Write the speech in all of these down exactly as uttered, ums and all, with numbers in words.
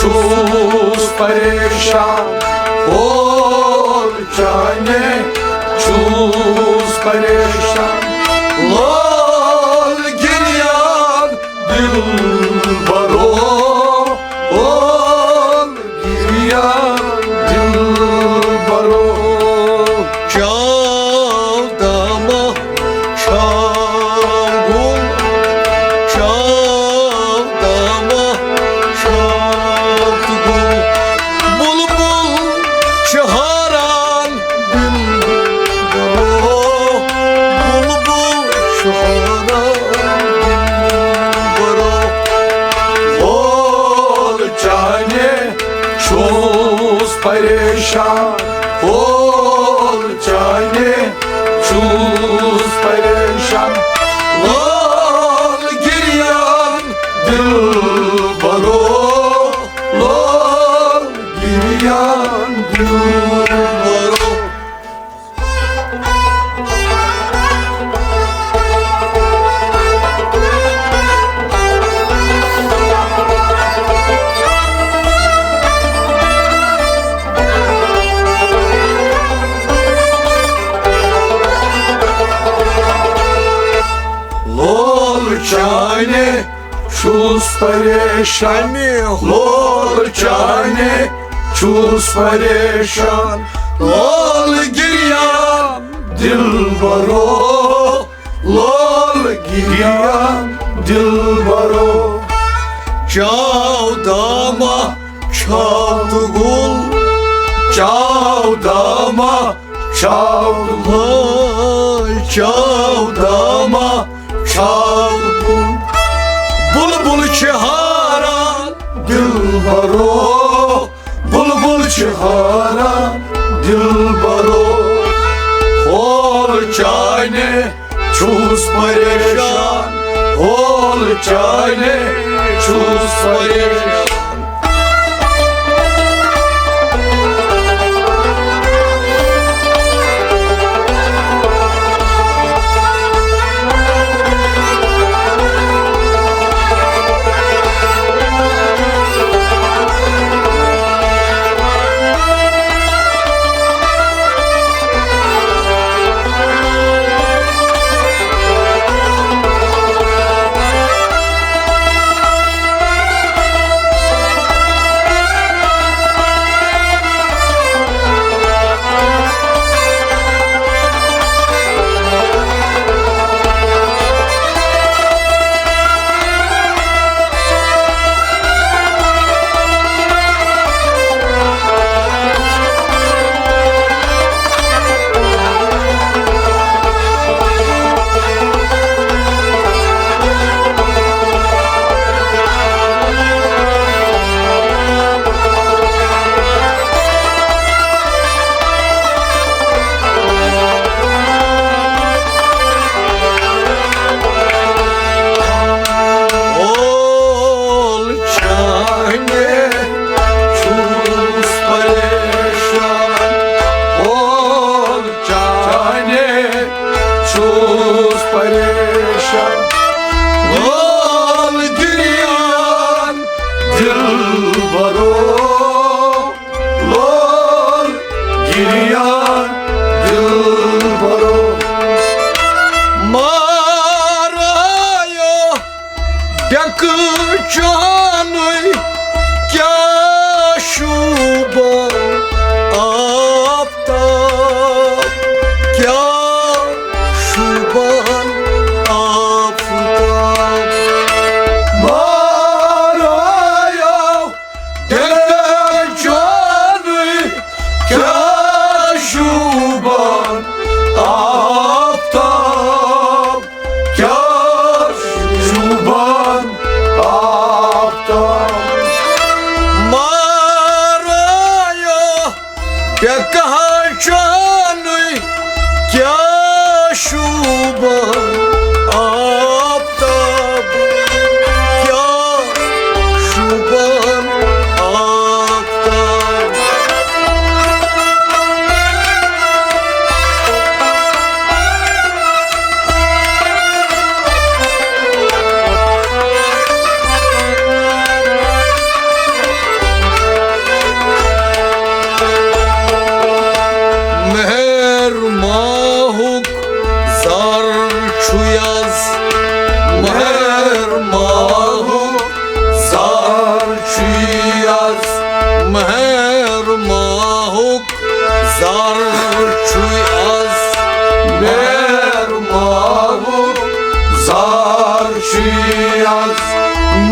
چھُس پریشان، لول چانے چھُس پریشان، لول گریان دل برو، لول گریان دل برو۔ چاو دامہ شاہ گُل، چاو دامہ شاہ گُل، بلبل چھِ ہاران دل برو، بلبل چھِ ہاران دل برو۔ لول چانے چھُس پریشان، لول چانے چھُس پریشان، لول گریان دل برو، لول گریان دل برو۔ لول چانے چھُس پریشان، لول چانے چھُس پریشان، لول گریان دل برو، لول گریان دل برو۔ چاو دامہ چھاو تہٕ گُل، چاو دامہ چھاو تہٕ گُل، چاو دامہ چھاو تہٕ گُل۔ بلبل چھِ ہاران دل برو، بلبل چھِ ہاران دل برو۔ لول چانے چھُس پریشان، لول چانے چھُس پریشان۔ لول چانے چھُس پریشان، لول چانے چھُس پریشان، لول گریان دل برو، لول گریان دل برو۔ مارایو ڈیکہٕ چانُے کیٛاہ شوٗبان آفتاب، کیٛاہ شوٗبان آفتاب۔ مارایو ڈیکہٕ چانُے کیٛاہ شوٗبان آفتاب، کیٛاہ شوٗبان آفتاب۔ مارایو ڈیکہٕ چانُے کیٛاہ شوٗبان آفتاب، کیٛاہ شوٗبان آفتاب۔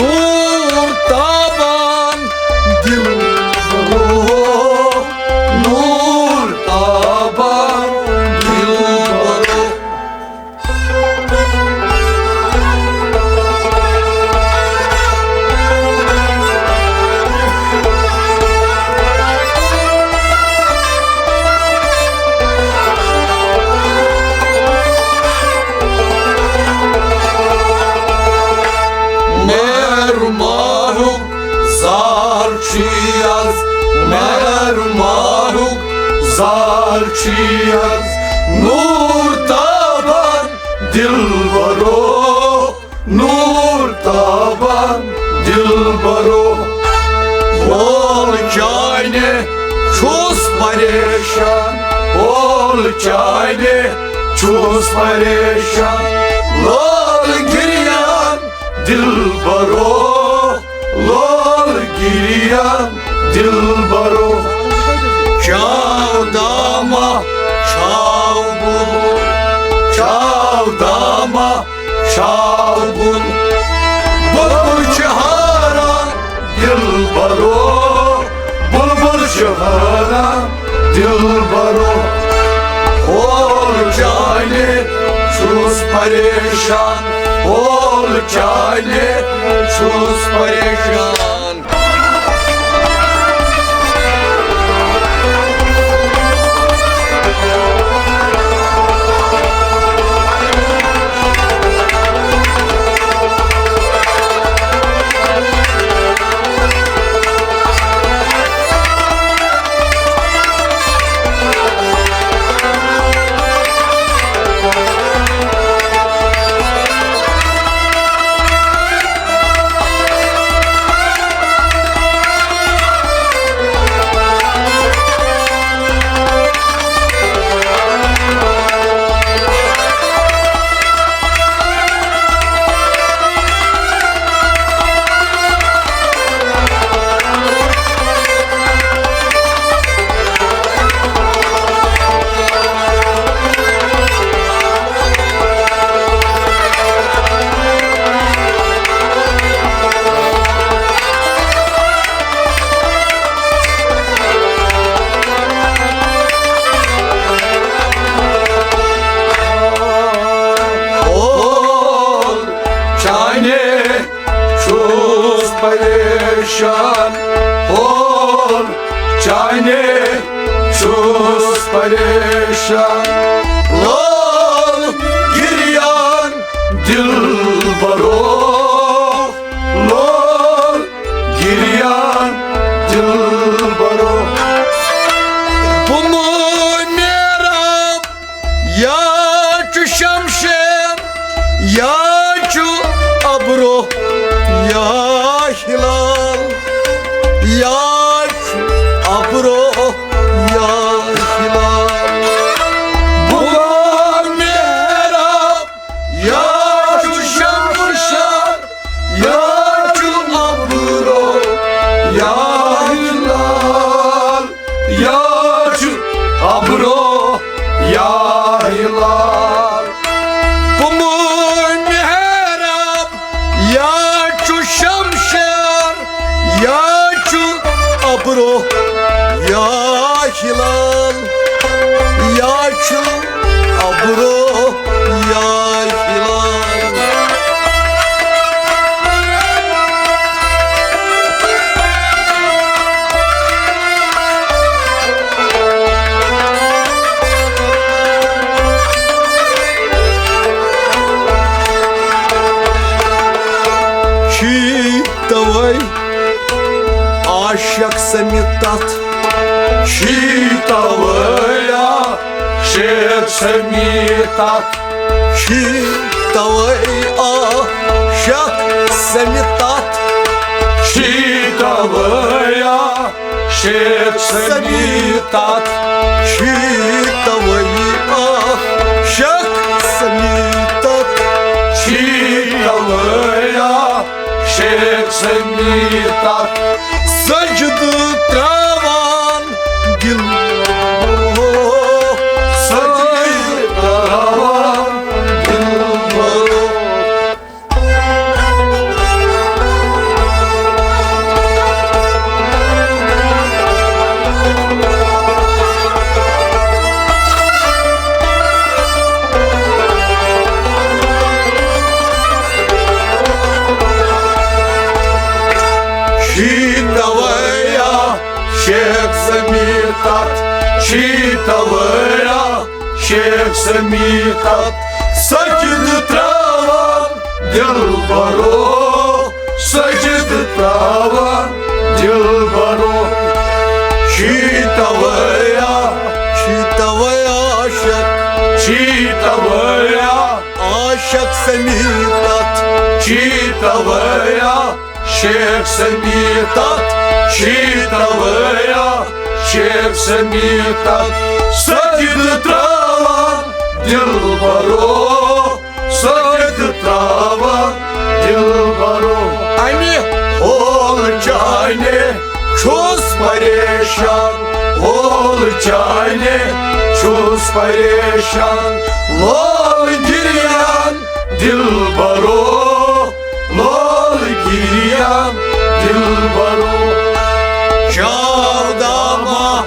نور تابان دلبرو، نور تابان دلبرو۔ مہربانُک زال چھُ یہِ از، مہربانُک زال چھُ یہِ از، نور تابان دلبرو، نور تابان دلبرو۔ اول چانہِ چھُس پریشان، اول چانہِ چھُس پریشان، لال گریان دلبرو، لول گریان دلبرو۔ چاو داما، چاو بُل، چاو داما، چاو بُل۔ بُلبُل چھِ ہاران دلبرو، بُلبُل چھِ ہاران دلبرو۔ اول چانہِ چھُس پریشان، اول چانہِ چھُس پریشان۔ اول چانہِ چھُس پریشان، اول چانہِ چھُس پریشان، لول گریان دلبرو، لول گریان دلبرو۔ بُمہٕ محراب یا چھُ شمشیر، یا چھُ ابرو، یا ہلال، یا چھُ ابرو، یا ہلال۔ بُمہٕ محراب یا چھُ شمشیر، یا چھُ ابرو، یا ہلال، یا چھُ ابرو، یا ہلال۔ بُمہٕ محراب یا چھُ شمشیر، یا چھُ ابرو، یا ہلال، یا چھُ ابرو، یا ہلال۔ چھی توے عاشق سٔمِتھ تتھ، چھی توے عاشق سٔمِتھ تتھ، چھی توے عاشق سٔمِتھ تتھ، چھی توے عاشق سٔمِتھ تتھ، چھی توے عاشق سٔمِتھ تتھ، چھی توے عاشق سٔمِتھ تتھ۔ سجدٕ تراوان دل، سجدٕ تراوان دل۔ چھی تویا شیخ سمیٖر تتھ، چھی تویا شیخ سمیٖر تتھ، سجدٕ تراوان دلبرو، سجدٕ تراوان دلبرو۔ چھی تویا، چھی تویا عاشق، چھی تویا عاشق سمیٖر تتھ، چھی تویا شیخ سمیٖر تتھ، چھی تویا شیخ سمیٖر تتھ، سجدٕ تراوان دلبرو، سجدٕ تراوان دلبرو۔ امہِ ہول چانہِ چھُس پریشان، ہول چانہِ چھُس پریشان، لول گریان دلبرو، لول گریان دلبرو۔ چاو داما،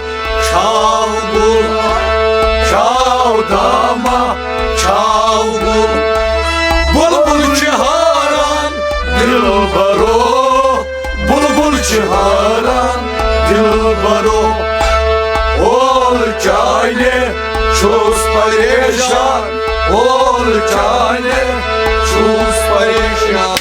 چاو گل، چاو داما، چاو گل۔ بلبل چھِ ہاران دلبرو، بلبل چھِ ہاران دلبرو۔ اول چانہِ چھُس پریشان، اول چانہِ چھُس پریشان۔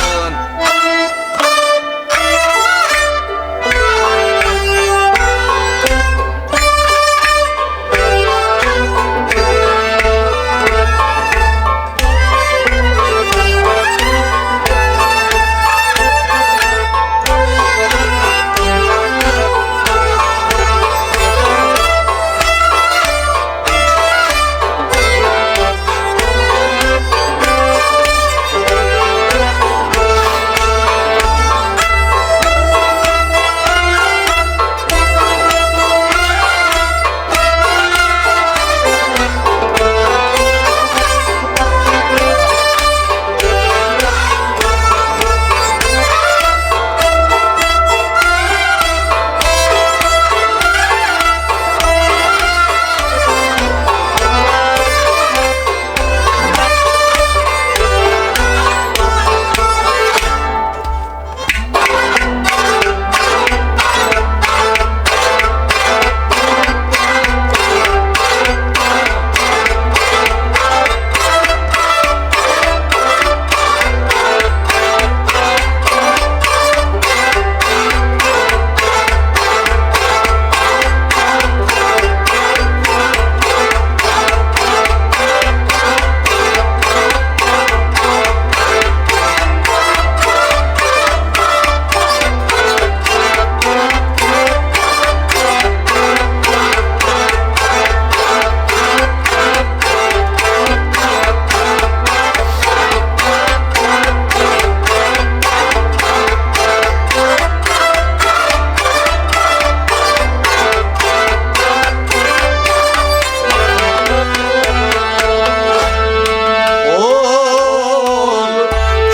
اول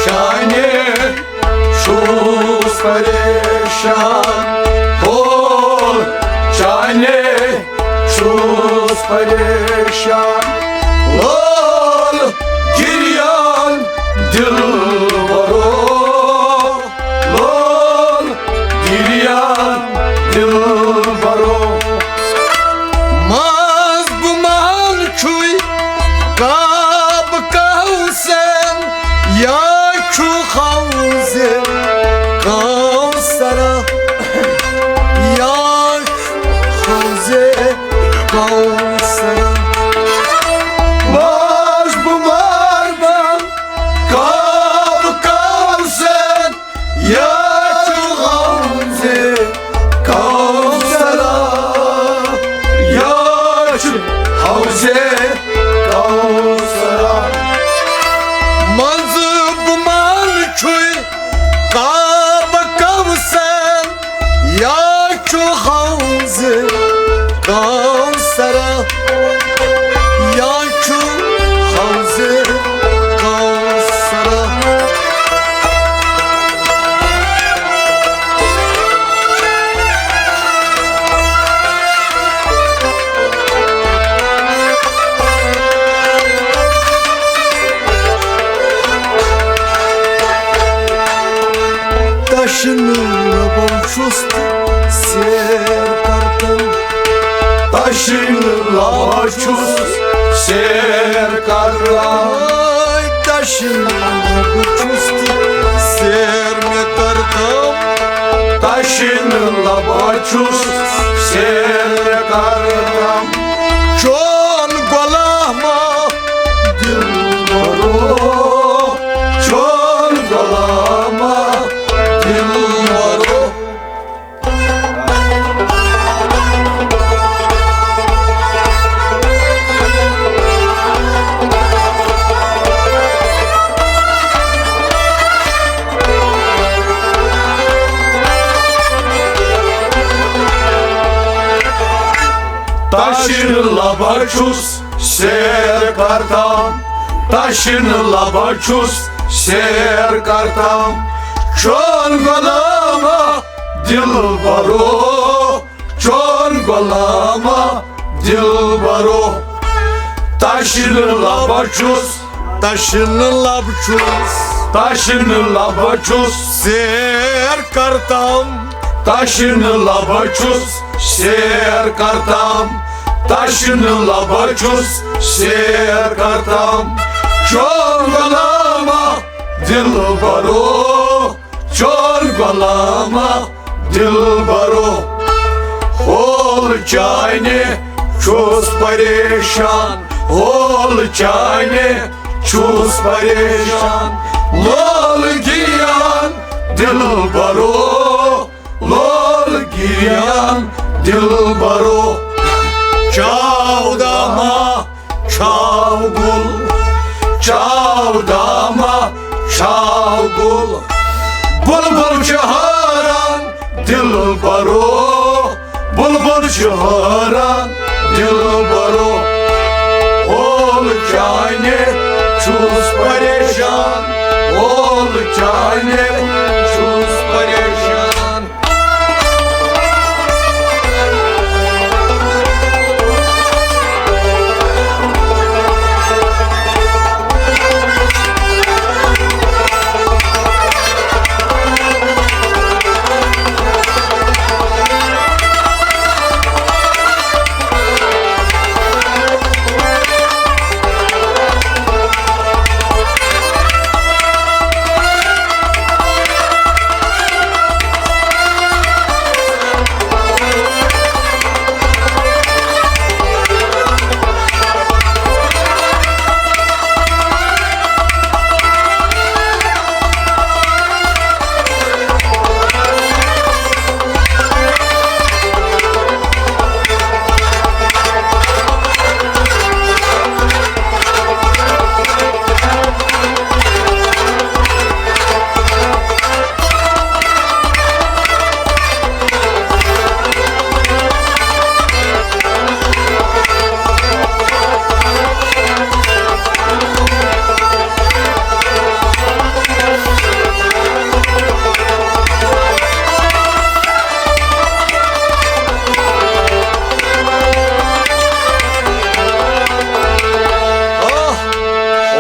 چانہِ چھُس پریشان، اول چانہِ چھُس پریشان، لول گریان دلبرو، لول گریان دلبرو۔ منٛز بہٕ منٛز چھُے کعبہٕ کوثر، یا چھُ حوضِ کوثر، یا چھُ حوضِ کوثر۔ منٛز بہٕ منٛز کعبہٕ تشنہٕ لبو چھُس تہٕ سیر کرتم۔ تشنہٕ لبو چھُس سیر کرتم۔ تشنہٕ لبو چھُس تہٕ سیر مےٚ کرتم۔ تشنہٕ لبو چھُس سیر کرتم۔ چون غلامہ دلبرو، چون غلامہ دلبرو۔ تشنہٕ لبہ چھُس سیر کرتم، تشنہٕ لبہ چھُس سیر کرتم۔ چون غلامہ دلبرو، چون غلامہ دلبرو۔ تشنہٕ لبہ چھُس، تشنہٕ لبہ چھُس، تشنہٕ لبہ چھُس سیر کرتم۔ تشنہٕ لبہ چھُس سیر کرتم، تشنہٕ لبہ چھُس سیر کرتم۔ چون غلامہ دلبرو، چون غلامہ دلبرو۔ حول چانہِ چھُس پریشان، حول چانہِ چھُس پریشان۔ لول گریان دلبرو، لول گریان دلبرو۔ چاو دامہ چھاو گُل، چاو دامہ چھاو گُل۔ بلبل چھِ حٲران دلبرو، بلبل چھِ حٲران دلبرو۔ حول چانہِ چھُس پریشان، حول چانہِ چھُس پریشان۔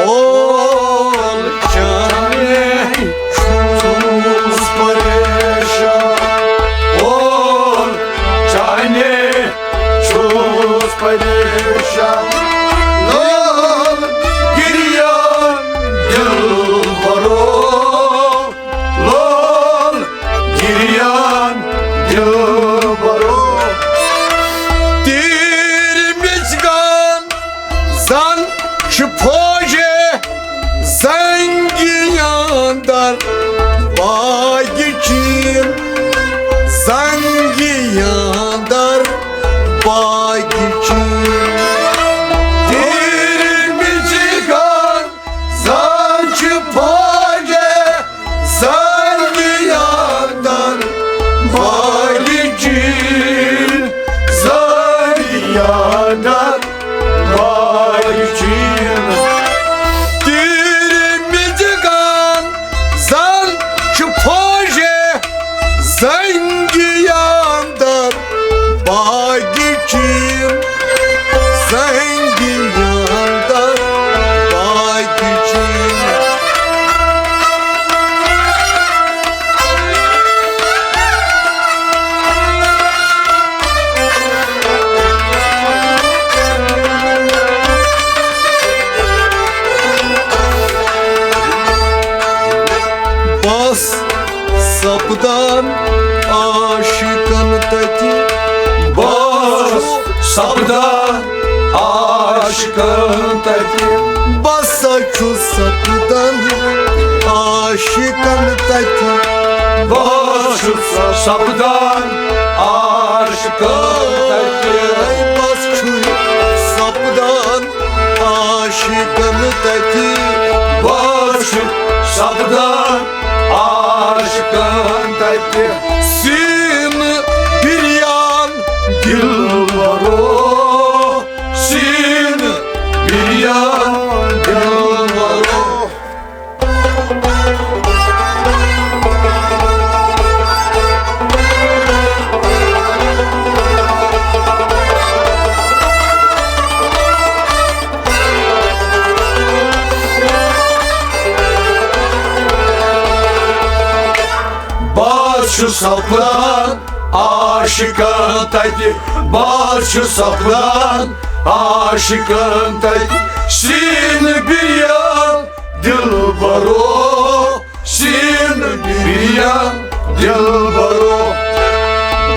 حول چانے چھُس پریشان، حول چانے چھُس پریشان۔ لول گریان دلبرو، لول گریان دلبرو۔ تیٖر مِژگان زن چھِ فوجے زنگی اندر باغ چین، زنگی اندر باغ چین۔ تیٖر مِژگان زن چھِ فوجے زنگی اندر باغ چین، زنگی اندر باغ چین۔ تیٖر مِژگان زن چھِ فوجے زنگی اندر باغ چین، زنگی اندر باغ چین۔ سپدان عاشقن تتہِ۔ بس سپدان عاشقن تتہِ۔ بس چھُ سپدان عاشقن تتہِ۔ بس چھُ سپدان عاشقن تتہِ۔ بس چھُ سپدان عاشقن تتہِ۔ بس چھُ سپدان عاشقن تتہِ۔ سیٖنہٕ بِریان دِلبرو، سیٖنہٕ بِریان دِلبرو۔ بس چھُ سپدان عاشقن تتہِ، بس چھُ سپدان عاشقن تتہِ۔ سیٖنہٕ بِریان دِلبرو، سیٖنہٕ بِریان دِلبرو۔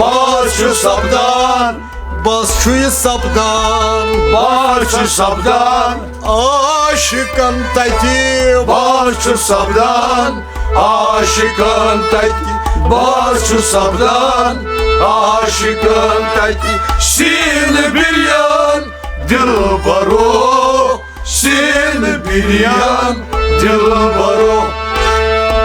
بس چھُ سپدان، بس چھُ یہِ سپدان، بس چھُ سپدان عاشقن تتہِ۔ بس چھُ سپدان عاشقن تتہِ، بس چھُ سپدان عاشقن تتہِ۔ سیٖنہٕ بِریان دِلبرو، سیٖنہٕ بِریان دِلبرو۔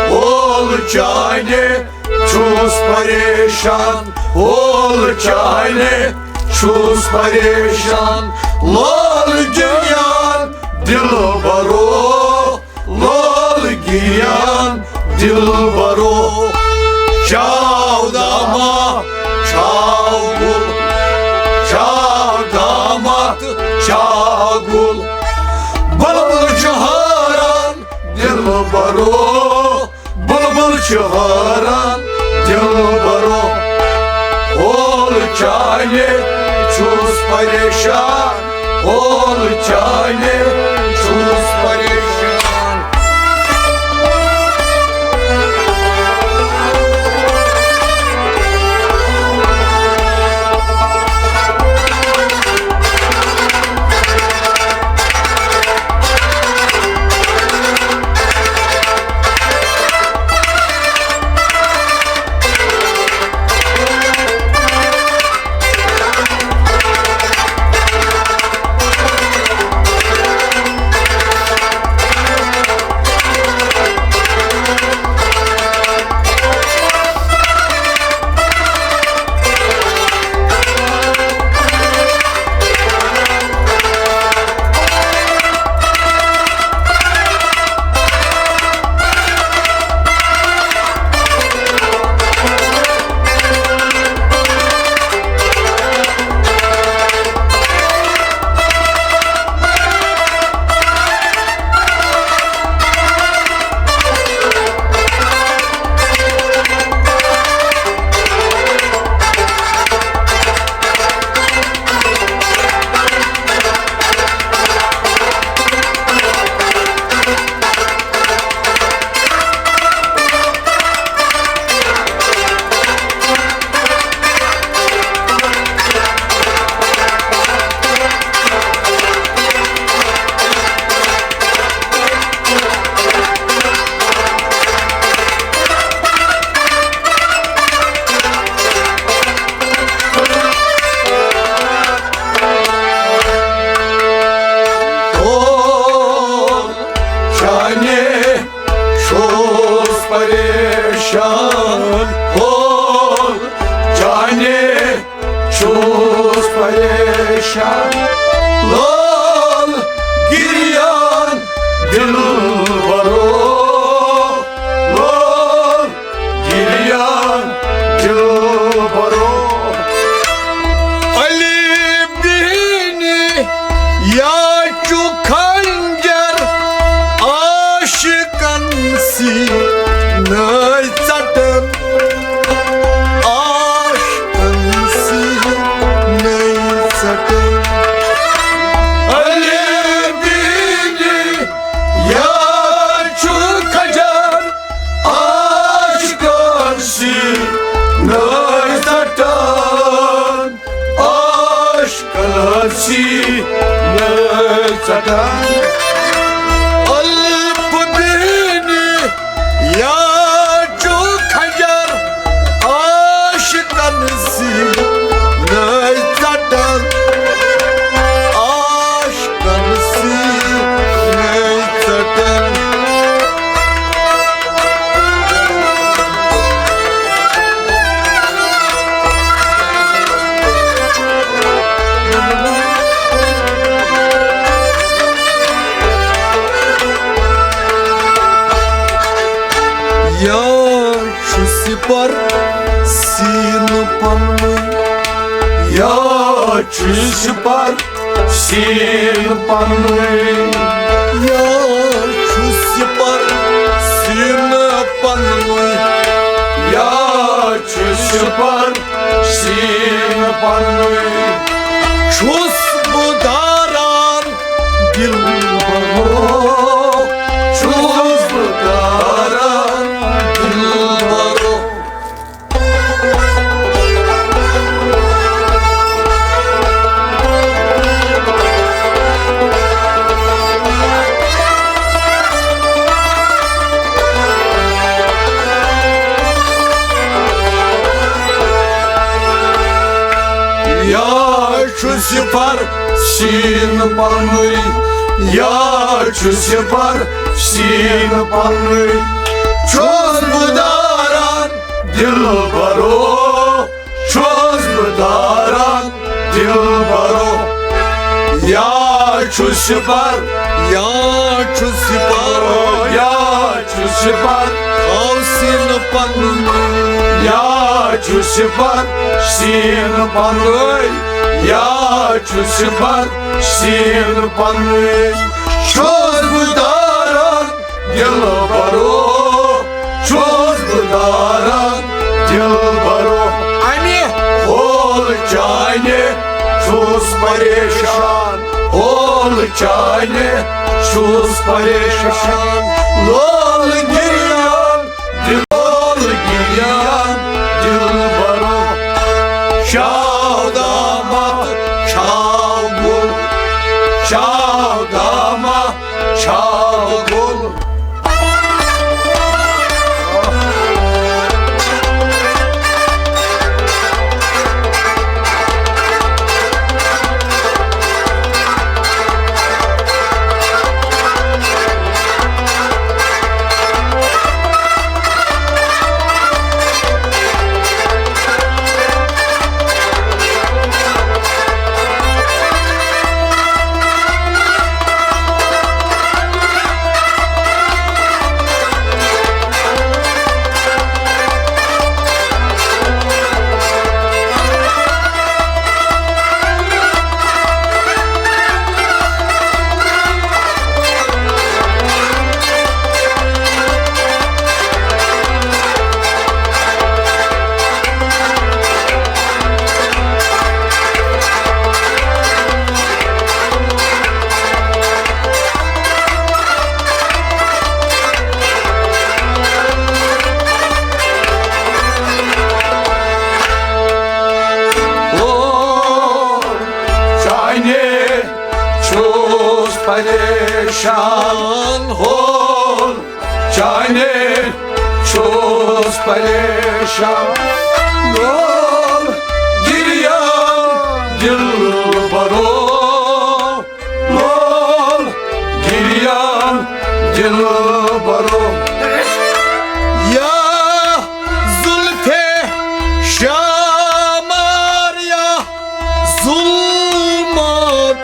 اول چانہِ چھُس پریشان، اول چانہِ چھُس پریشان۔ لول گِریان دِلبرو، لول گِریان دِلبرو۔ چاو داما، چاو گُل، چاو داما، چاو گُل۔ بلبل چھُ حٲران دِلبرو، بلبل چھُ حٲران دِلبرو۔ اول چانہِ چھُس پریشان، اول چانہِ چھُس پریشان۔ ژٹان۔ الف بینی یا چھُ خنجر عاشقن سینے ژٹان، عاشقن سینے ژٹان۔ یا چھُ سپر سیٖنہٕ پننُے، یا چھُ سپر سیٖنہٕ پننُے۔ یا چھُ سپر سیٖنہٕ پننُے، یا چھُ سپر سیٖنہٕ پننُے۔ چھُس بہٕ داران دلبرو، چھُس بہٕ داران دلبرو۔ یا چھُ سپر سیٖنہٕ پننُے، یا چھُ سپر سیٖنہٕ پننُے۔ چھُس بہٕ داران دلبرو، چھُس بہٕ داران دلبرو۔ یا چھُ سپر، یا چھُ سپر، یا چھُ سپر، تھاو سیٖنہٕ پننُے۔ یا چھُ سپر سیٖنہٕ پننُے، یا چھُ سپر سیٖنہٕ پننُے۔ چھُس بہٕ داران دلبرو، چھُس بہٕ داران دلبرو۔ اَمہِ ہول چانہِ چھُس پریشان، ہول چانہِ چھُس پریشان۔ لول گریان، دل، لول گریان دلبرو۔ شاہ دامہ چھاو گُل، شاہ دامہ چھاو گُل۔ او چانے چھُس پریشان، ہول چانے چھُس پریشان۔ لول گریان دلبرو، لول گریان دلبرو۔ یا زلفے شامار، یا ظلمات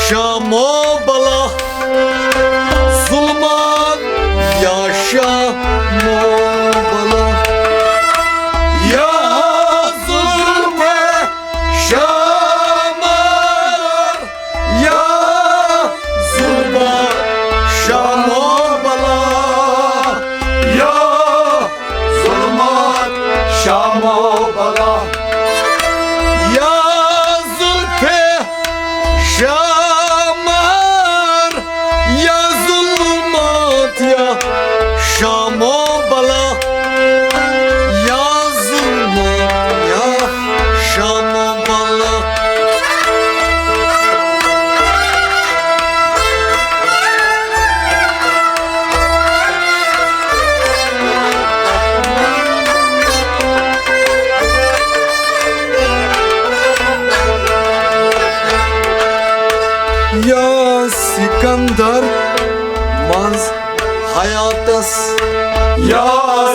شامو بلا، ظلمات یا شامو بلا۔ یا ظلمات شامار، یا ظلمات شامو بلا۔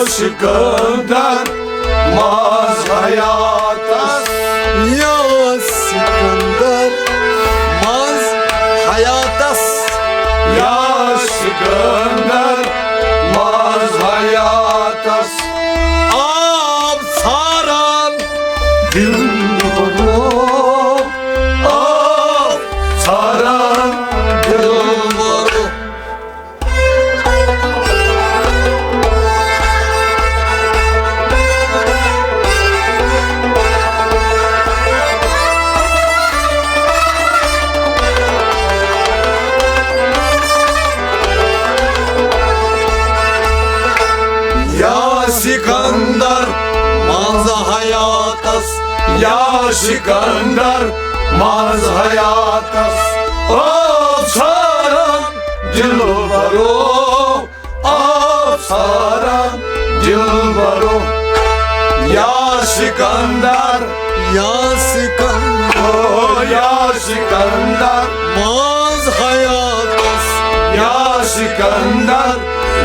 سکندر منٛز حیاتس۔ یا سکندر منٛز حیاتس۔ یا سکندر منٛز حیاتس۔ آب ژھاران دلبرو، آب ژھاران دلبرو۔ یا سکندر منٛز حیاتس، یا سکندر منٛز حیاتس۔ آب ژھاران دلبرو، آب ژھاران دلبرو۔ یا سکندر، یا سکندر، او یا سکندر منٛز حیاتس۔ یا سکندر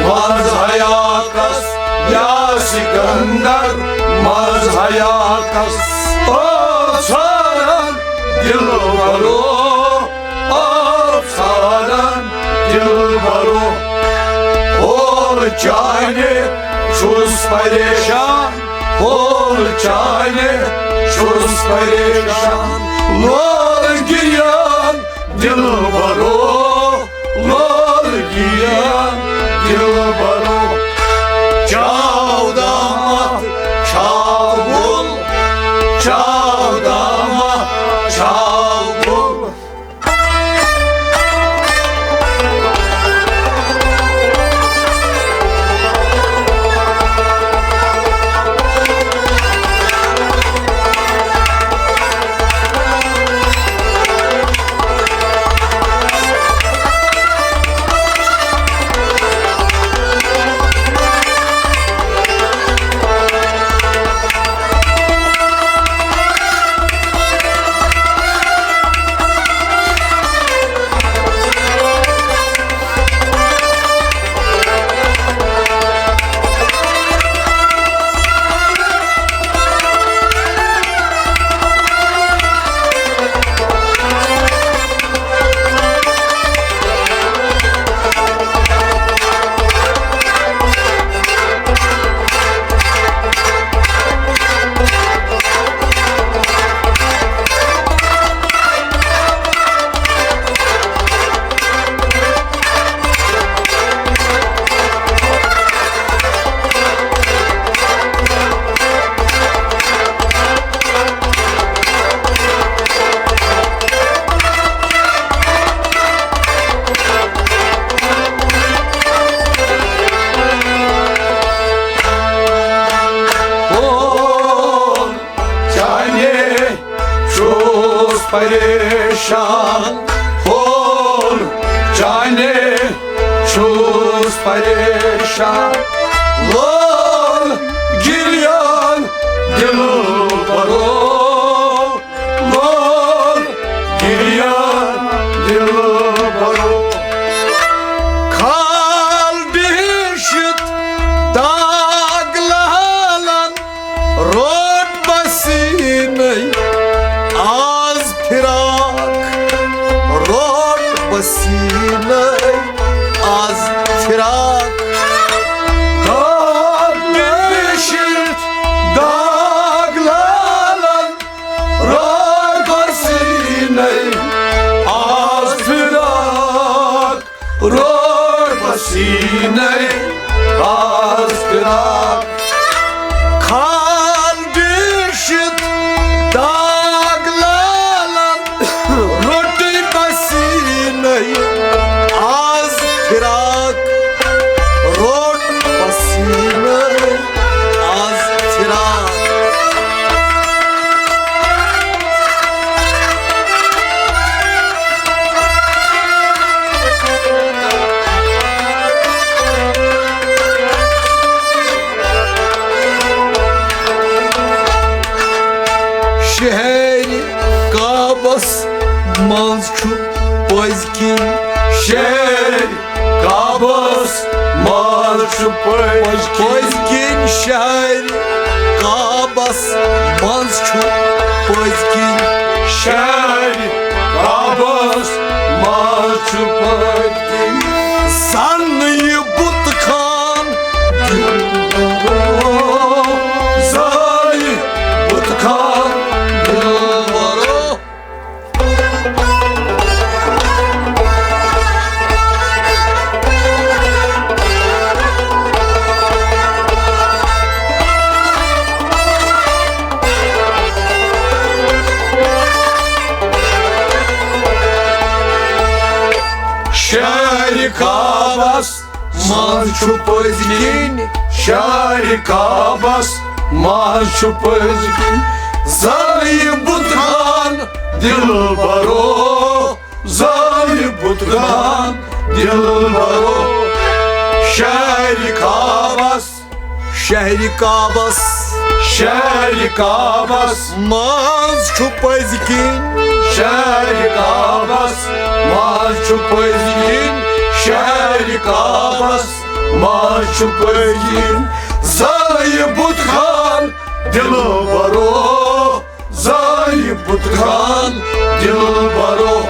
منٛز حیاتس۔ یا سکندر منٛز حیاتس۔ آب ژھاران دلبرو، آب ژھاران دلبرو۔ ہول چانہِ چھُس پریشان، ہول چانہِ چھُس پریشان۔ لول گریان دلبرو، لول گریان دلبرو۔ چاو دامات چھاو گُل، چاو دامات چھاو گُل۔ ہول چانے چھُس پریشان، ہول چانے چھُس پریشان۔ لول گریان دلبرو، لول گریان دلبرو۔ کھال ڈیٖشِتھ داغ لالن، روٚٹ پسیٖنے آز فراق، روٚٹ پسیٖنے آز فراق۔ داغ ڈیٖشِتھ داغ لالن، روٚٹ پسیٖنے آز فراق، روٚٹ پسیٖنے آز فراق۔ کھال ڈیٖشِتھ داغ لالن، روٚٹٕے پسیٖنے آز فراق، روٚٹ پسیٖنے آز فراق۔ شہرِ کعبس منٛز چھُ پٔزۍ کِنۍ، شہرِ کعبس منٛز چھُ پٔزۍ کِنۍ۔ پٔزۍ کِنۍ شہرِ کعبس منٛز چھُ پٔزۍ کِنۍ۔ شہرِ کعبس منٛز چھُ پٔزۍ کِنۍ۔ زن یہِ بُت خان دِلبرو، زن یہِ بُت خان دِلبرو۔ شہرِ کعبس منٛز چھُ پٔزۍ کِنۍ، شہرِ کعبس منٛز چھُ پٔزۍ کِنۍ۔ زن یہِ بُت خان دِلبرو، زن یہِ بُت خان دِلبرو۔ شہرِ کعبس، شہرِ کعبس، شہرِ کعبس منٛز چھُ پٔزۍ کِنۍ۔ شہرِ کعبس منٛز چھُ پٔزۍ کِنۍ۔ شہرِ کعبس منٛز چھُ پٔزۍ کِنۍ۔ زن یہِ بُت خان دِلبرو، زن یہِ بُت خان دِلبرو۔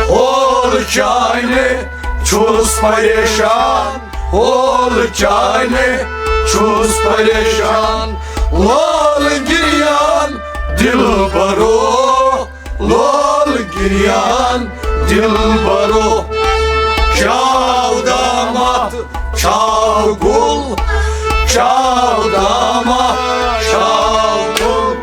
ہول چانہِ چھُس پریشان، ہول چانہِ چھُس پریشان۔ لول گریان دِلبرو، لول گریان دِلبرو۔ چاو دامات، چاو گُل، چاو دامات، چاو گُل۔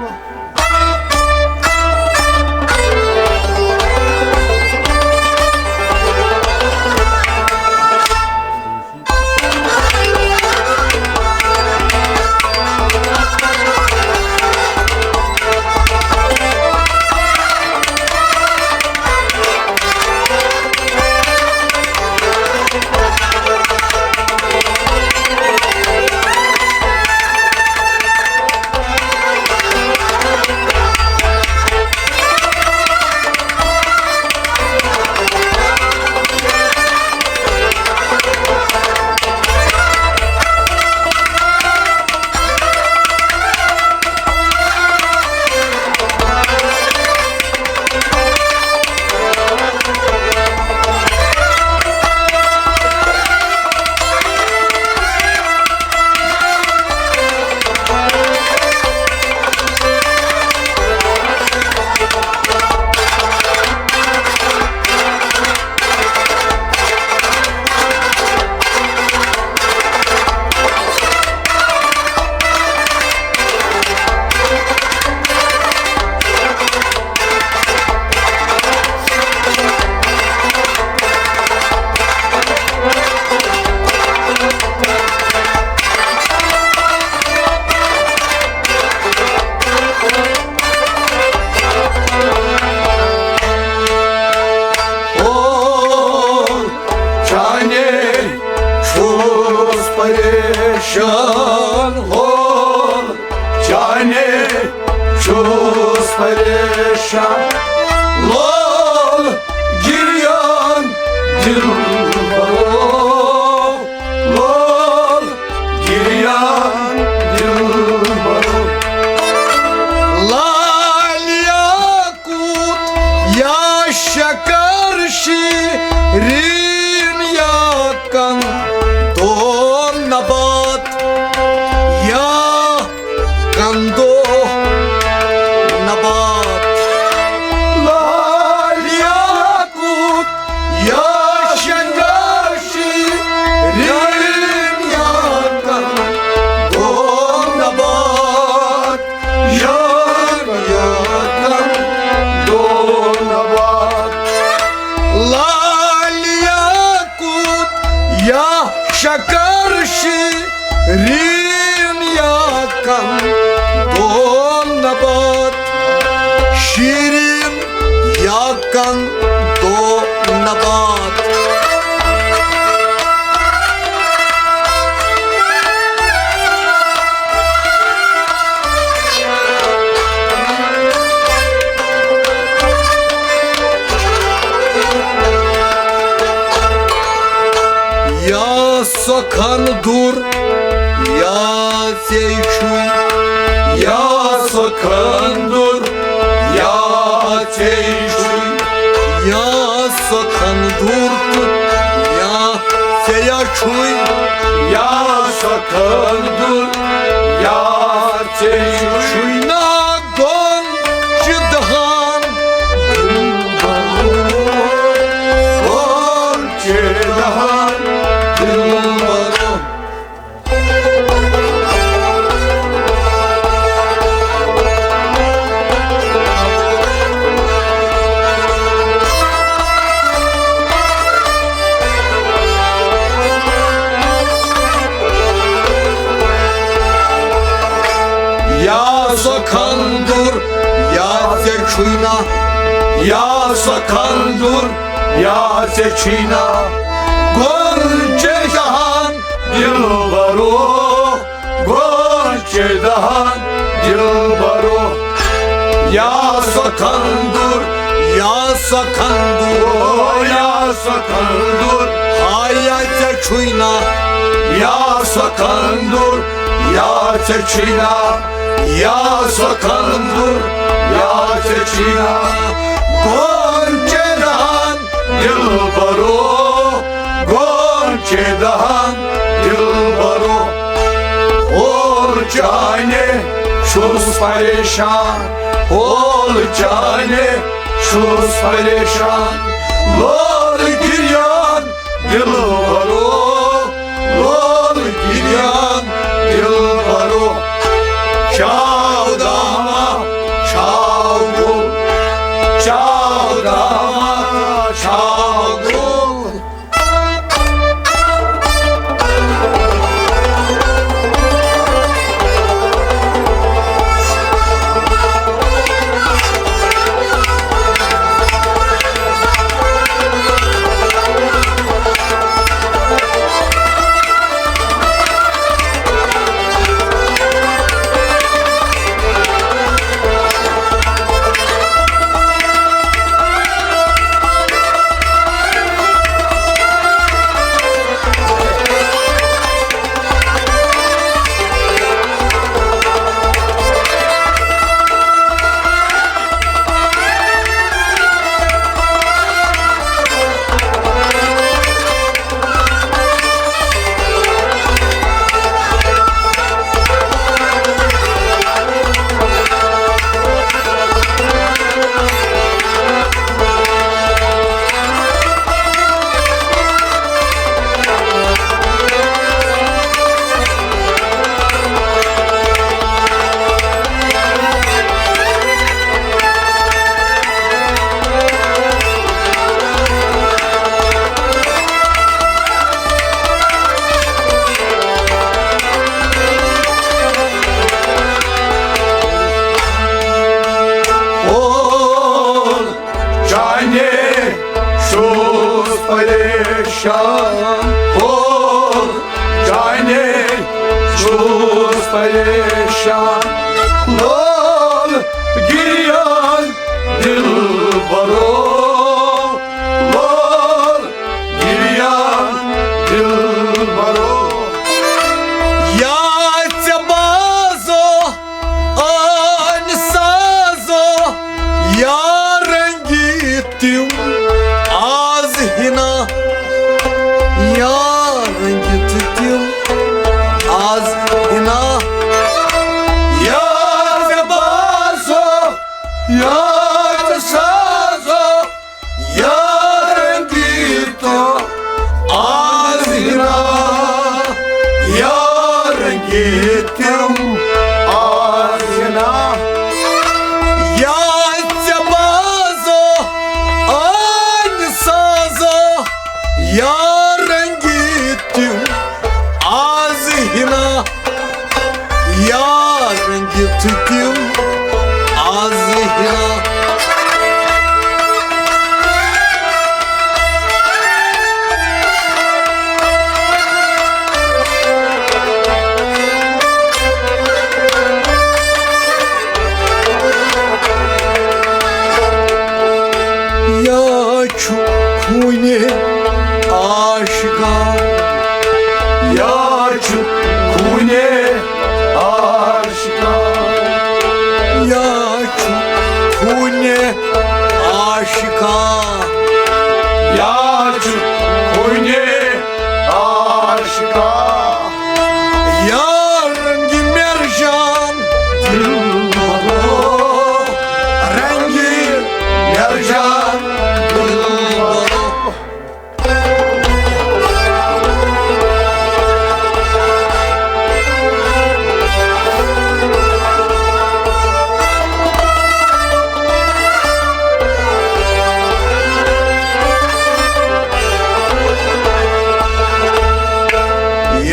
او چانے چھُس پریشان، ہول چانے چھُس پریشان۔ لول گریان دِلبرو، لول گریان دِلبرو۔ لالیا کوٗت یا شکر شیرین یا کندو نبات، یا کندو نبات۔ لالیا کوٗت یا شکر شیرین یا کندو نبات، یا کندو نبات۔ لالیا کوٗت یا شکر شیرین یا کندو نبات، شیرین یا کندو نبات۔ یا سۄ کھنٛدُر یا ژےٚ چھُے، یا سۄ کھنٛدُر یا ژےٚ چھُے، یا سۄ کھنٛدُر تہٕ یا ژےٚ یا چھُے، یا سۄ کھنٛدُر یا ژےٚ چھُے نا گۄنٛد چہِ دہان دِلبرو، گۄنٛد چہِ دہان دِلبرو۔ یا سۄ کھنٛدُر یا ژےٚ چھُے نا، یا سۄ کھنٛدُر یا ژےٚ چھُے نا، گۄنٛد چہِ دہان دِلبرو، گۄنٛد چہِ دہان دِلبرو۔ یا سۄ کھنٛدُر، یا سۄ کھنٛدُر، او یا سۄ کھنٛدُر، ہایا ژےٚ چھُے نا، یا سۄ کھنٛدُر یا ژےٚ چھُے نا، یا سۄ کھنٛدُر یا ژےٚ چھُے نا، گۄنٛد چہِ دہان دِلبرو، گۄنٛد چہِ دہان دِلبرو۔ ہول چانہِ چھُس پریشان، ہول چانہِ چھُس پریشان، لول گریان دِلبرو، لول گریان دِلبرو۔ چھاو داما چھاو گُل، چھاو داما چھاو گُل۔ چانے چھُس پریشان، ہو چانے چھُس پریشان، لول گریان دِلبرو، لول گریان دِلبرو۔ یا ژےٚ بازو آن سازو یا رنگی تِم آز ہنا، یا رنگی تِم آز ہنا۔ یا ژےٚ بازو، یا ژےٚ سازو، یا رنگی تِم آز ہنا، یا رنگی تِم آز ہنا۔ یا ژےٚ بازو آن سازو یا رنگی تِم آز ہنا، یا رنگی تِم آز ہنا۔ یا چھُ خوٗنہِ عاشقا، عاشقا، یا چھُ خوٗنہِ عاشقا، یا رنگِ مرجان دلبرو، رنگِ مرجان دلبرو۔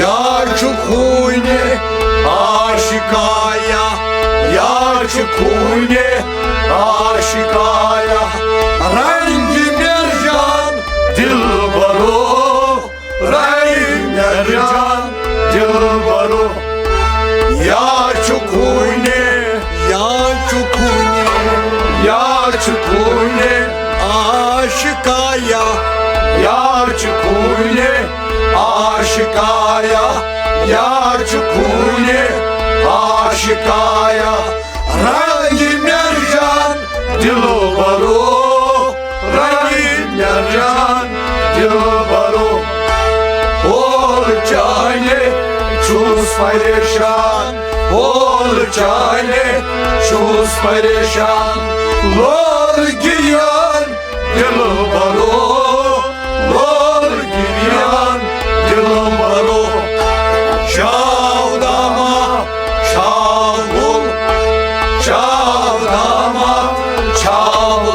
یا چھُ خوٗنہِ عاشقایا، یا چھُ خوٗنہِ عاشقایا، رنگِ مرجان دلبرو، رنگِ مرجان دلبرو۔ یا چھُ خوٗنہِ، یا چھُ خوٗنہِ، یا چھُ خوٗنہِ عاشقایا، یا چھُ خوٗنہِ عاشقایا، یا چھُ خوٗنہِ عاشقایا، رنگِ مرجان دلبرو، رنگِ مرجان دلبرو۔ اول چانہِ چھُس پریشان، اول چانہِ چھُس پریشان، لول گریان دلبرو، لول گریان دلبرو۔ چاو داما، چاو گل، چاو داما، چاو گل۔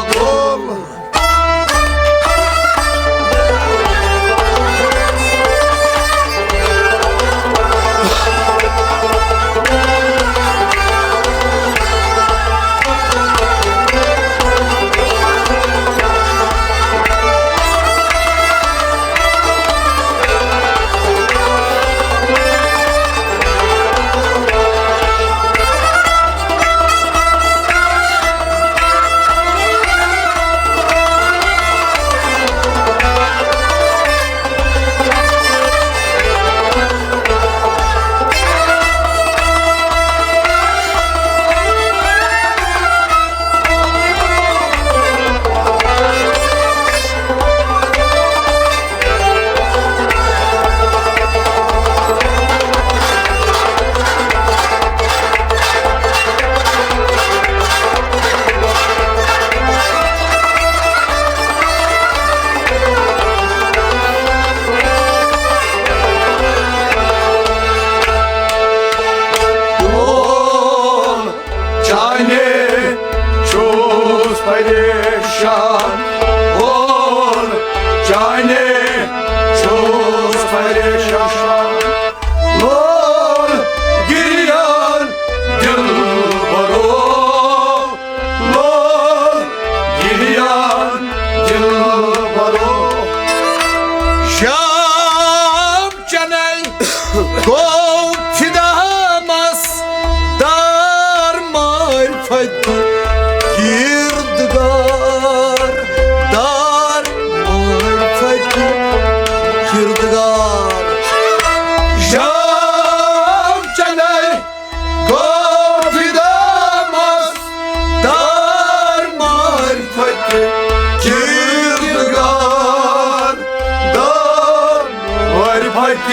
چانے چھُس پریشان، اول چانے چھُس پریشان، لول گریان دلبرو، لول گریان دلبرو۔ شام چنے گوٚو فدا مس دار معرفت کردگار، دار معرفت کردگار۔ شام چنے گوٚو فدا مس دار معرفت کردگار، دار معرفت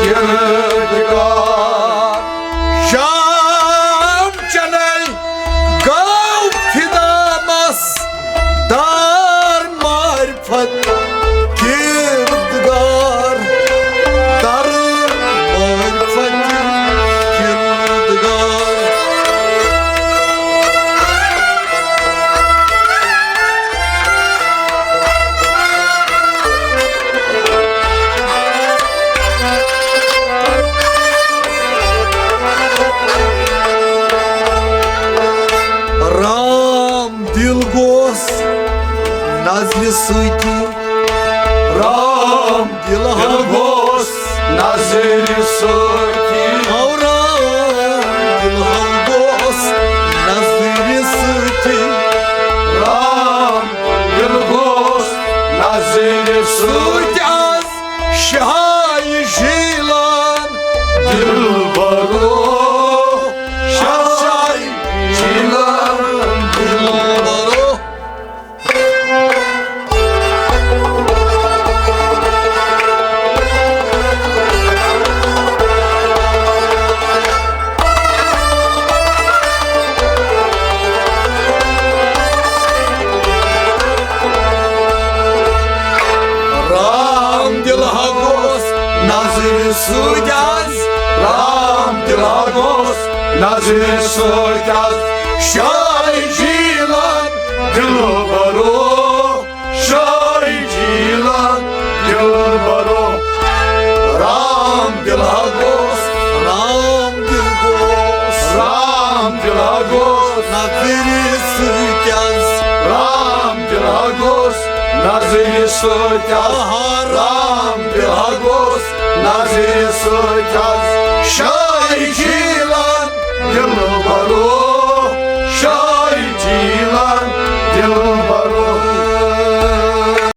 کردگار۔ شام چنے گوٚو فدا مس دار معرفت کردگار، دار معرفت کردگار۔ رام دل گوس نظرِ سۭتی، رام دل ہا گوس نظرِ سۭتی۔ او رام دل ہا گوس نظرِ سۭتی۔ رام دل گوس نظرِ سۭتۍ آز شاہی شیلان دلبرو، شاہی شیلان دلبرو۔ سۭتۍ آز۔ رام دِلا گوٚژھ نظرِ سۭتۍ آز۔ شاہ جیٖلان دِلبرو، شاہ جیٖلان دِلبرو۔ رام دِلا گوٚژھ، رام دِل گوٚژھ، رام دِلا گوٚژھ نظرِ سۭتۍ آز۔ رام دِلا گوٚژھ نظرِ سۭتۍ آز۔ آہا، رام دِلا گوٚژھ نظرِ سۭتۍ آز۔ شاہ جیٖلان دِلبرو،